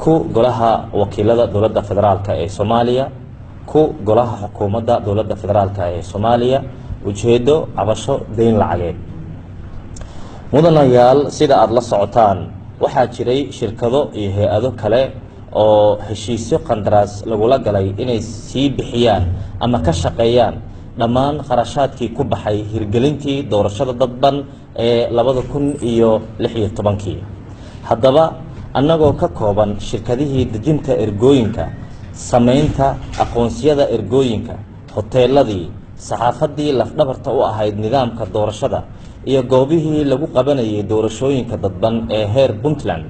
Ku Golaha Wakiilada Dowladda Federaalka ee Soomaaliya, ku Golaha Xukuumadda Dowladda Federaalka ee Soomaaliya. Ujeedo: cabasho deyn lacageed. Mudanayaal, sida aada la socotaan, waxaa jiray shirkado iyo hay-ado kale oo heshiisyo qandaraas lagula galay inay sii bixiyaan ama ka shaqeeyaan dhammaan kharashaadkii ku baxay hirgelintii doorashada dadban ee 2016-kii. Haddaba, annagoo ka kooban shirkadihii dejinta ergooyinka, samaynta aqoonsiyada ergooyinka, hoteeladii, saxaafadii lafdhabarta u ahayd nidaamka doorashada iyo goobihii lagu qabanayay doorashooyinka dadban ee heer Puntland,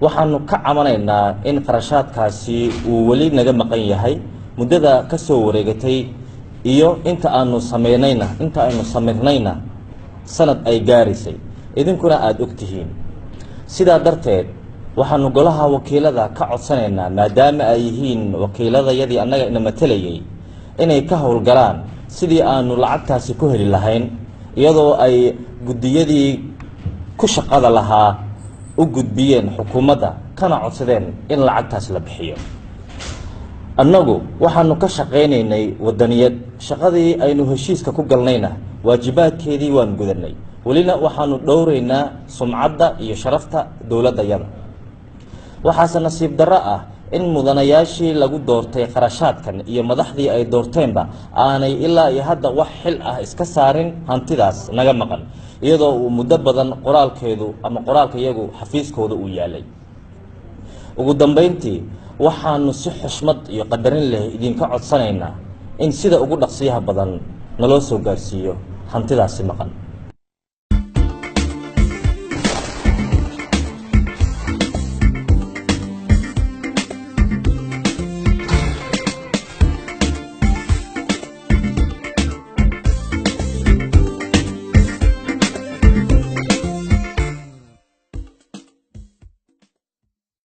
waxaanu ka cabanaynaa in kharashaadkaasi uu weli naga maqan yahay muddada ka soo wareegatay iyo inta aanu sameynayna, inta aynu samirnayna sanad ay gaaraysay, idinkuna aada og tihiin. Sidaa darteed, waxaanu Golaha Wakiilada ka codsanaynaa, maadaama ay yihiin wakiiladayadii annaga ina matelayay, inay ka howlgalaan sidii aanu lacagtaasi ku heli lahayn, iyadoo ay guddiyadii ku shaqada lahaa u gudbiyeen xukuumadda kana codsadeen in lacagtaas la bixiyo. Annagu waxaanu ka shaqaynaynay wadaniyad. Shaqadii aynu heshiiska ku galnayna waajibaadkeedii waan gudanay, welina waxaanu dhowraynaa sumcadda iyo sharafta dowladdayada. Waxaase nasiib darro ah in mudanayaashii lagu doortay kharashaadkan iyo madaxdii ay doorteenba aanay ilaa iyo hadda wax xil ah iska saarin hantidaas naga maqan, iyadoo uu muddo badan qoraalkeedu ama qoraalka iyagu xafiiskooda uu yaalay. Ugu dambeyntii, waxaanu si xushmad iyo qadarin leh idinka codsanaynaa in sida ugu dhaqsiyaha badan naloo soo gaarsiiyo hantidaasi maqan.